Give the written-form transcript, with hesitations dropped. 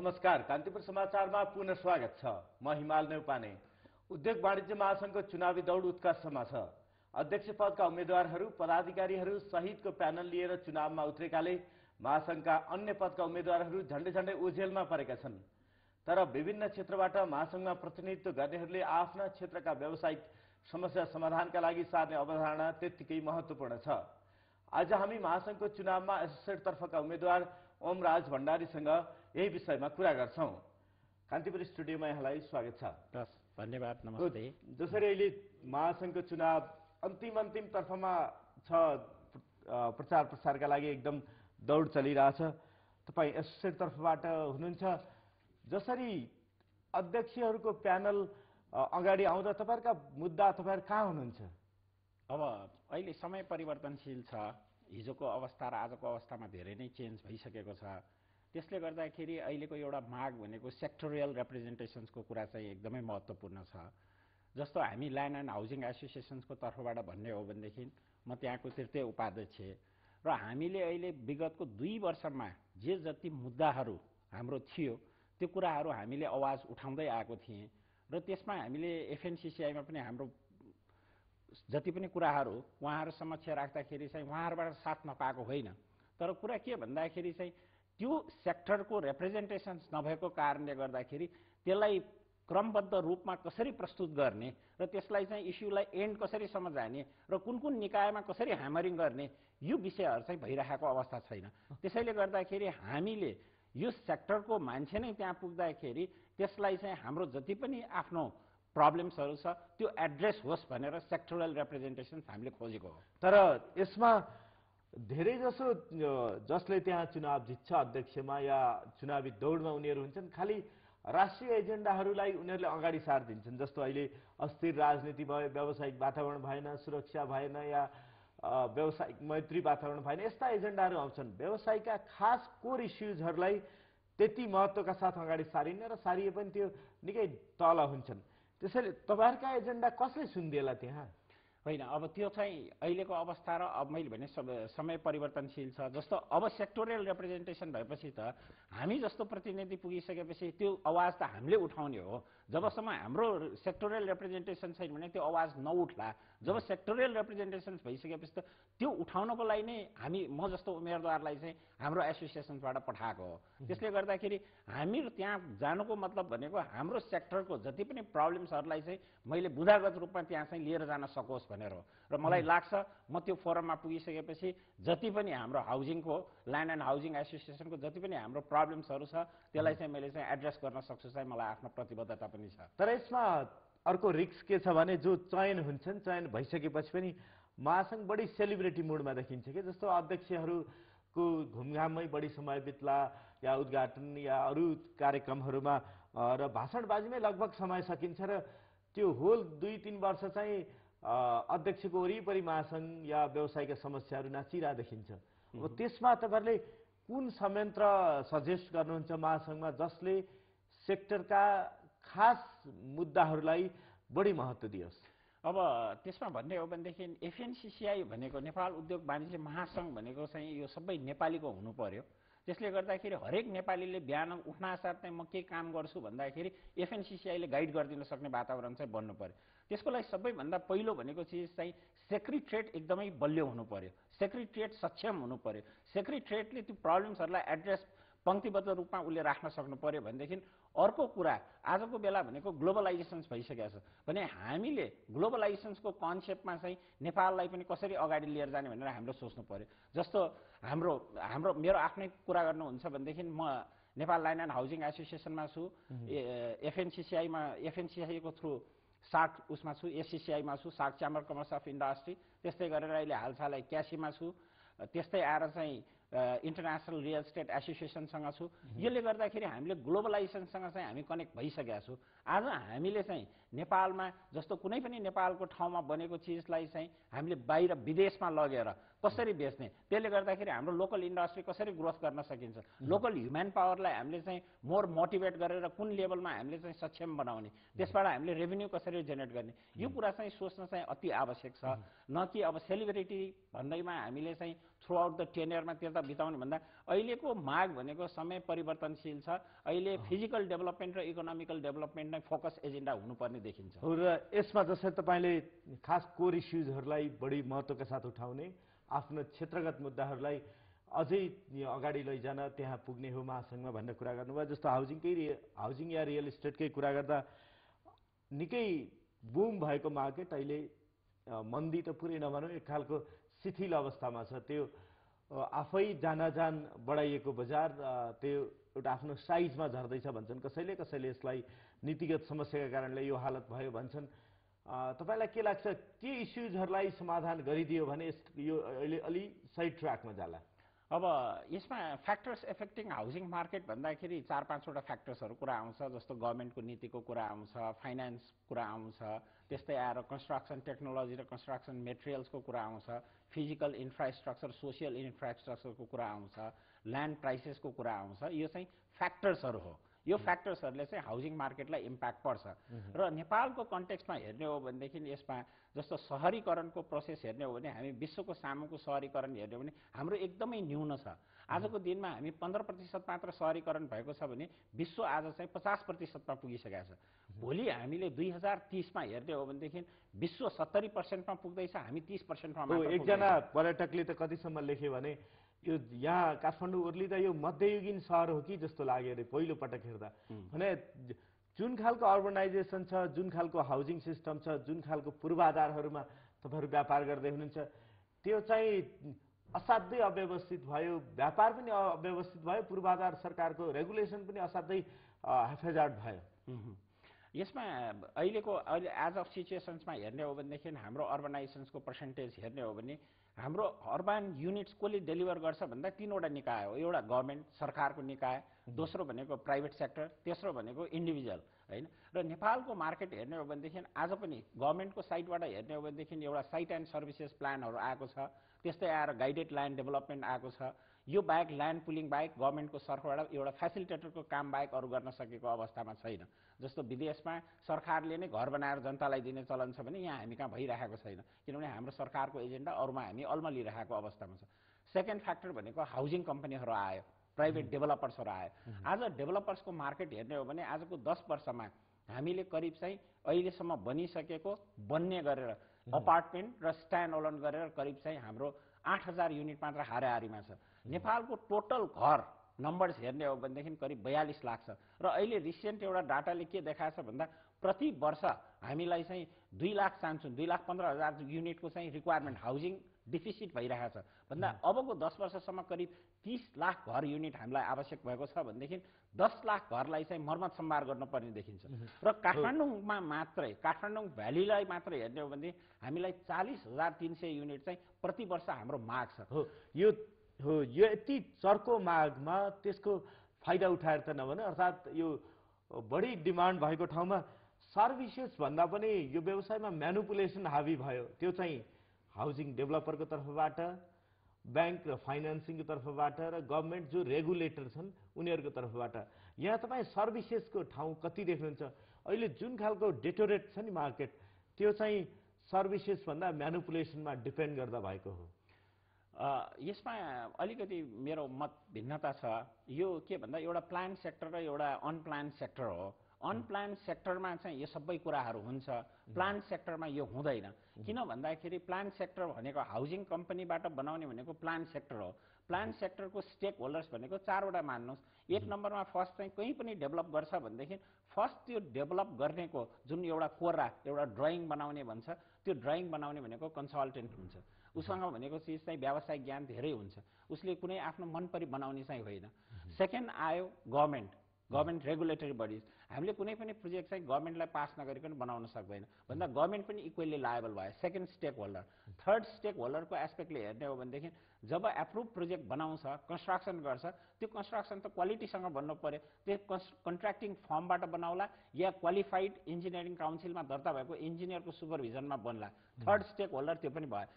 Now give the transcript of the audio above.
नमस्कार, कान्तिपुर समाचारमा पुनः स्वागत छ। म हिमाल नेउपाने। उद्योग वाणिज्य महासंघको चुनावी दौड उत्कर्षमा छ। अध्यक्ष पदका उम्मेद्वारहरू, पदाधिकारीहरू सहितको प्यानल लिएर चुनावमा उत्रेकाले महासंघका अन्य पदका उम्मेद्वारहरू झण्डै ओझेलमा परेका छन्। तर विभिन्न क्षेत्रबाट महासंघमा प्रतिनिधित्व गर्नेहरूले आफ्ना क्षेत्रका व्यावसायिक समस्या समाधानका लागि सार्ने अवधारणा त्यत्तिकै महत्त्वपूर्ण छ। आज हामी महासंघको चुनावमा एसोसिएट तर्फका उम्मेद्वार ओमराज भण्डारीसँग यही विषयमा कुरा गर्छौं। कान्तिपुर स्टुडियोमा यहाँलाई स्वागत छ। धन्यवाद, नमस्ते। जसरी अहिले महासंघको चुनाव अन्तिम तर्फमा छ, प्रचार प्रसारका लागि एकदम दौड चलिरहेछ। तपाई एसोसिएट तर्फबाट हुनुहुन्छ। जसरी अध्यक्षहरूको प्यानल अगाडि आउँदा तपाईहरुका मुद्दा तपाईहरु कहाँ हुनुहुन्छ? अब अहिले समय परिवर्तनशील छ। हिजोको अवस्था र आजको अवस्थामा धेरै नै चेन्ज भइसकेको छ। त्यसले गर्दाखेरि अहिलेको एउटा माग भनेको सेक्टोरियल रिप्रेजेन्टेसन्सको कुरा चाहिँ एकदमै महत्त्वपूर्ण छ। जस्तो हामी ल्यान्ड एन्ड हाउसिङ एसोसिएसन्सको तर्फबाट भन्ने हो भनेदेखि म त्यहाँको तृतीय उपाध्यक्ष र हामीले अहिले विगतको 2 वर्षमा जे जति मुद्दाहरू हाम्रो थियो त्यो कुराहरू हामीले आवाज उठाउँदै आएको थिए र त्यसमा हामीले एफएनसीसीआईमा पनि हाम्रो जति पनि कुराहरू उहाँहरू समक्ष राख्दाखेरि चाहिँ उहाँहरूबाट साथ नपाएको होइन। तर कुरा के भन्दाखेरि चाहिँ त्यो सेक्टरको रिप्रेजेन्टेसन्स नभएको कारणले गर्दाखेरि त्यसलाई क्रमबद्ध रूपमा कसरी प्रस्तुत गर्ने र त्यसलाई चाहिँ इस्युलाई एन्ड कसरीसम्म जाने र कुन निकायमा कसरी ह्यामरिङ गर्ने यो विषयहरू चाहिँ भइरहेको अवस्था छैन। त्यसैले गर्दाखेरि हामीले यो सेक्टरको मान्छे नै त्यहाँ पुग्दाखेरि त्यसलाई चाहिँ हाम्रो जति पनि आफ्नो प्रब्लम्सहरू छ त्यो एड्रेस होस् भनेर सेक्टोरल रिप्रेजेन्टेसन हामीले खोजेको हो। तर यसमा धेरै जसो जसले त्यहाँ चुनाव जित्छ अध्यक्षमा या चुनावी दौडमा उनीहरू हुन्छन्, खाली राष्ट्रिय एजेन्डाहरूलाई उनीहरूले अगाडि सार्दिन्छन्। जस्तो अहिले अस्थिर राजनीति भयो, व्यावसायिक वातावरण भएन, सुरक्षा भएन या व्यावसायिक मैत्री वातावरण भएन, यस्ता एजेन्डाहरू आउँछन्। व्यवसायका खास कोर इस्युजहरूलाई त्यति महत्त्वका साथ अगाडि सारिन्न र सारिए पनि त्यो निकै तल हुन्छन्। त्यसैले तपाईहरुका एजेन्डा कसले सुन्दिएला त्यहाँ? होइन, अब त्यो चाहिँ अहिलेको अवस्था र अब मैले भने समय परिवर्तनशील छ। जस्तो अब सेक्टोरियल रिप्रेजेन्टेसन भएपछि त हामी जस्तो प्रतिनिधि पुगिसकेपछि त्यो आवाज त हामीले उठाउने हो। जबसम्म हाम्रो सेक्टोरियल रिप्रेजेन्टेसन छैन भने त्यो आवाज नउठ्ला। जब सेक्टोरियल रिप्रेजेन्टेसन भइसकेपछि त त्यो उठाउनको लागि नै म जस्तो उम्मेदवारलाई चाहिँ हाम्रो एसोसिएसनबाट पठाएको हो। त्यसले गर्दाखेरि हामी त्यहाँ जानुको मतलब भनेको हाम्रो सेक्टरको जति पनि प्रब्लम्सहरूलाई चाहिँ मैले बुदागत रूपमा त्यहाँ चाहिँ लिएर जान सकोस् भनेर हो। र मलाई लाग्छ म त्यो फोरममा पुगिसकेपछि जति पनि हाम्रो हाउसिङको ल्यान्ड एन्ड हाउसिङ एसोसिएसनको जति पनि हाम्रो प्रब्लम्सहरू छ त्यसलाई चाहिँ मैले चाहिँ एड्रेस गर्न सक्छु चाहिँ मलाई आफ्नो प्रतिबद्धता पनि छ। तर यसमा अर्को रिस्क के छ भने जो चयन हुन्छन्, चयन भइसकेपछि पनि महासंघ बढी सेलिब्रिटी मुडमा देखिन्छ कि जस्तो अध्यक्षहरूको घुमघाममै बढी समय बित्ला या उद्घाटन या अरू कार्यक्रमहरूमा र भाषणबाजीमै लगभग समय सकिन्छ र त्यो होल 2-3 वर्ष चाहिँ अध्यक्षको वरिपरि महासंघ या व्यवसायका समस्याहरू नाचिरा देखिन्छ। अब त्यसमा तपाईहरुले कुन संयन्त्र सजेस्ट गर्नुहुन्छ महासंघमा जसले सेक्टरका खास मुद्दाहरूलाई बढी महत्त्व दियोस्? अब त्यसमा भन्ने हो भनेदेखि एफएनसीसीआई भनेको नेपाल उद्योग वाणिज्य महासंघ भनेको चाहिँ यो सबै नेपालीको हुनु पर्यो। त्यसले गर्दाखेरि हरेक नेपालीले बिहान उठ्नासाथ चाहिँ म के काम गर्छु भन्दाखेरि एफएनसीसीआईले गाइड गरिदिन सक्ने वातावरण चाहिँ बन्नु पर्यो। त्यसको लागि सबैभन्दा पहिलो भनेको चिज चाहिँ सेक्रेटरिएट एकदमै बलियो हुनु पर्यो। सेक्रेटरिएट सक्षम हुनु पर्यो। सेक्रेटरिएटले त्यो प्रब्लम्सहरूलाई एड्रेस पंक्तिबद्ध रूपमा उसले राख्न सक्नु पर्यो भनेदेखि अर्को कुरा आजको बेला भनेको ग्लोबलाइजेसन्स भइसकेको छ भने हामीले ग्लोबलाइजेसन्सको कन्सेप्टमा चाहिँ नेपाललाई पनि कसरी अगाडि लिएर जाने भनेर हामीले सोच्नु पर्यो। जस्तो हाम्रो मेरो आफ्नै कुरा गर्नुहुन्छ भनेदेखि म नेपाल ल्यान्ड एन्ड हाउसिङ एसोसिएसनमा छु, एफएनसीसीआईको थ्रु सार्क उसमा छु, एससीसीआईमा छु, SAARC chamber commerce of industry. त्यस्तै गरेर अहिले हालसालै क्यासीमा छु। त्यस्तै आएर चाहिँ इन्टरनेसनल रियल एस्टेट एसोसिएसनसँग छु। यसले गर्दाखेरि हामीले ग्लोबलाइजेसनसँग चाहिँ हामी कनेक्ट भइसकेका छौँ। आज हामीले चाहिँ नेपालमा जस्तो कुनै पनि नेपालको ठाउँमा बनेको चिजलाई चाहिँ हामीले बाहिर विदेशमा लगेर कसरी बेच्ने, त्यसले गर्दाखेरि हाम्रो लोकल इन्डस्ट्री कसरी ग्रोथ गर्न सकिन्छ, लोकल ह्युमन पावरलाई हामीले चाहिँ मोर मोटिभेट गरेर कुन लेभलमा हामीले चाहिँ सक्षम बनाउने, त्यसबाट हामीले रेभेन्यू कसरी जेनेरेट गर्ने, यो कुरा चाहिँ सोच्न चाहिँ अति आवश्यक छ। न कि अब सेलिब्रिटी भन्दैमा हामीले चाहिँ थ्रु आउट द टेनियरमा त्यता बिताउने भन्दा अहिलेको माग भनेको समय परिवर्तनशील छ। अहिले फिजिकल डेभलपमेन्ट र इकोनोमिकल डेभलपमेन्ट नै फोकस एजेन्डा हुनुपर्ने देखिन्छ। र यसमा जसरी तपाईँले खास कोर इस्युजहरूलाई बढी महत्त्वका साथ उठाउने, आफ्नो क्षेत्रगत मुद्दाहरूलाई अझै अगाडि लैजान त्यहाँ पुग्ने हो महासङ्घमा भन्ने कुरा गर्नुभयो। जस्तो हाउसिङ या रियल इस्टेटकै कुरा गर्दा निकै बुम भएको मार्केट अहिले मन्दी त पुरै नभनौँ, एक खालको शिथिल अवस्थामा छ। त्यो आफै जान बढाइएको बजार त्यो एउटा आफ्नो साइजमा झर्दैछ भन्छन् कसैले यसलाई नीतिगत समस्याका कारणले यो हालत भयो भन्छन्। तपाईँलाई के लाग्छ, के इस्युजहरूलाई समाधान गरिदियो भने यो अहिले अलि साइड ट्र्याकमा जाला? अब यसमा फ्याक्टर्स एफेक्टिङ हाउसिङ मार्केट भन्दाखेरि 4-5वटा फ्याक्टर्सहरू कुरा आउँछ। जस्तो गभर्मेन्टको नीतिको कुरा आउँछ, फाइनेन्स कुरा आउँछ, त्यस्तै आएर कन्स्ट्रक्सन टेक्नोलोजी र कन्स्ट्रक्सन मेटेरियल्सको कुरा आउँछ, फिजिकल इन्फ्रास्ट्रक्चर सोसियल इन्फ्रास्ट्रक्चरको कुरा आउँछ, ल्यान्ड प्राइसेसको कुरा आउँछ। यो चाहिँ फ्याक्टर्सहरू हो। यो फ्याक्टर्सहरूले चाहिँ हाउसिङ मार्केटलाई इम्प्याक्ट पर्छ। र नेपालको कन्टेक्स्टमा हेर्ने हो भनेदेखि यसमा जस्तो सहरीकरणको प्रोसेस हेर्ने हो भने हामी विश्वको सामुको सहरीकरण हेर्ने हो भने हाम्रो एकदमै न्यून छ। आजको दिनमा हामी 15% मात्र सहरीकरण भएको छ भने विश्व आज चाहिँ 50%मा पुगिसकेको छ। भोलि हामीले 2030मा हेर्ने हो भनेदेखि विश्व 70%मा पुग्दैछ, हामी 30%मा मात्र। एकजना पर्यटकले त कतिसम्म लेख्यो भने यो यहाँ काठमाडौँ ओर्लिँदा यो मध्ययुगीन सहर हो कि जस्तो लाग्यो अरे पहिलो पटक हेर्दा। भने जुन खालको अर्बनाइजेसन छ, जुन खालको हाउसिङ सिस्टम छ, जुन खालको पूर्वाधारहरूमा तपाईँहरू व्यापार गर्दै हुनुहुन्छ, त्यो चाहिँ असाध्यै अव्यवस्थित भयो, व्यापार पनि अव्यवस्थित भयो, पूर्वाधार सरकारको रेगुलेसन पनि असाध्यै हेफेजार्ड भयो। यसमा अहिले एज अफ सिचुएसन्समा हेर्ने हो भनेदेखि हाम्रो अर्बनाइजेसन्सको पर्सेन्टेज हेर्ने हो भने हाम्रो अर्बन युनिट्स कसले डेलिभर गर्छ भन्दा 3वटा निकाय हो। एउटा गभर्मेन्ट सरकारको निकाय, दोस्रो भनेको प्राइभेट सेक्टर, तेस्रो भनेको इन्डिभिजुअल, हैन। र नेपालको मार्केट हेर्ने हो भनेदेखि आज पनि गभर्मेन्टको साइडबाट हेर्ने हो भनेदेखि एउटा साइट एन्ड सर्भिसेस प्लानहरू आएको छ, त्यस्तै आएर गाइडेड ल्यान्ड डेभलपमेन्ट आएको छ। यो बाहेक ल्यान्ड पुलिङ बाहेक गभर्मेन्टको तर्फबाट एउटा फेसिलिटेटरको काम बाहेक अरू गर्न सकेको अवस्थामा छैन। जस्तो विदेशमा सरकारले नै घर बनाएर जनतालाई दिने चलन छ भने यहाँ हामी कहाँ भइरहेको छैन, किनभने हाम्रो सरकारको एजेन्डा अरूमा हामी अल्मलिरहेको अवस्थामा छ। सेकेन्ड फ्याक्टर भनेको हाउसिङ कम्पनीहरू आयो, प्राइभेट डेभलपर्सहरू आयो। आज डेभलपर्सको मार्केट हेर्ने हो भने आजको 10 वर्षमा हामीले करिब चाहिँ अहिलेसम्म बनिसकेको बन्ने गरेर अपार्टमेन्ट र स्ट्यान्ड अलोन गरेर करिब चाहिँ हाम्रो 8000 युनिट मात्र हाराहारीमा छ। नेपालको टोटल घर नम्बर्स हेर्ने हो भनेदेखि करिब 42 लाख छ। र अहिले रिसेन्ट एउटा डाटाले के देखाएको छ भन्दा प्रति वर्ष हामीलाई चाहिँ 2 लाख चाहन्छौँ, 2,15,000 युनिटको चाहिँ रिक्वायरमेन्ट हाउसिङ डिफिसिट भइरहेको छ भन्दा अबको 10 वर्षसम्म करिब 30 लाख घर युनिट हामीलाई आवश्यक भएको छ भनेदेखि 10 लाख घरलाई चाहिँ मर्मत सम्भार गर्नुपर्ने देखिन्छ। र काठमाडौँमा मात्रै, काठमाडौँ भ्यालीलाई मात्रै हेर्ने हो भने हामीलाई 40,300 युनिट चाहिँ प्रति वर्ष हाम्रो माग छ। यो यति चर्को मागमा त्यसको फाइदा उठाएर त नभने, अर्थात् यो बढी डिमान्ड भएको ठाउँमा सर्भिसेस भन्दा पनि यो व्यवसायमा म्यानुपुलेसन हावी भयो। त्यो चाहिँ हाउसिङ डेभलपरको तर्फबाट, ब्याङ्क र फाइनेन्सिङको तर्फबाट र गभर्मेन्ट जो रेगुलेटर छन् उनीहरूको तर्फबाट। यहाँ तपाईँ सर्भिसेसको ठाउँ कति देख्नुहुन्छ? अहिले जुन खालको डेटोरेट छ नि मार्केट, त्यो चाहिँ सर्भिसेसभन्दा म्यानुपुलेसनमा डिपेन्ड गर्दा भएको हो। यसमा अलिकति मेरो मत भिन्नता छ। यो के भन्दा एउटा प्लान सेक्टर र एउटा अनप्लान सेक्टर हो। अनप्लान सेक्टरमा चाहिँ यो सबै कुराहरू हुन्छ, प्लान सेक्टरमा यो हुँदैन। किन भन्दाखेरि प्लान सेक्टर भनेको हाउसिङ कम्पनीबाट बनाउने भनेको प्लान सेक्टर हो। प्लान सेक्टरको स्टेक होल्डर्स भनेको 4वटा मान्नुहोस्। एक नम्बरमा फर्स्ट चाहिँ कहीँ पनि डेभलप गर्छ भनेदेखि फर्स्ट त्यो डेभलप गर्नेको जुन एउटा कोरा, एउटा ड्रइङ बनाउने भन्छ, त्यो ड्रइङ बनाउने भनेको कन्सल्टेन्ट हुन्छ। उसँग भनेको चिज चाहिँ व्यावसायिक ज्ञान धेरै हुन्छ, उसले कुनै आफ्नो मनपरी बनाउने चाहिँ होइन। सेकेन्ड आयो गभर्मेन्ट रेगुलेटरी बडिज। हामीले कुनै पनि प्रोजेक्ट चाहिँ गभर्मेन्टलाई पास नगरिकन बनाउन सक्दैन भन्दा गभर्मेन्ट पनि इक्वली लायबल भयो, सेकेन्ड स्टेक होल्डर। थर्ड स्टेक होल्डरको एस्पेक्टले हेर्ने हो भनेदेखि जब एप्रुभ प्रोजेक्ट बनाउँछ, कन्स्ट्रक्सन गर्छ, त्यो कन्स्ट्रक्सन त क्वालिटीसँग भन्नु पर्यो। त्यो कन्ट्र्याक्टिङ फर्मबाट बनाउला या क्वालिफाइड इन्जिनियरिङ काउन्सिलमा दर्ता भएको इन्जिनियरको सुपरभिजनमा बन्ला। थर्ड स्टेक होल्डर त्यो पनि भयो।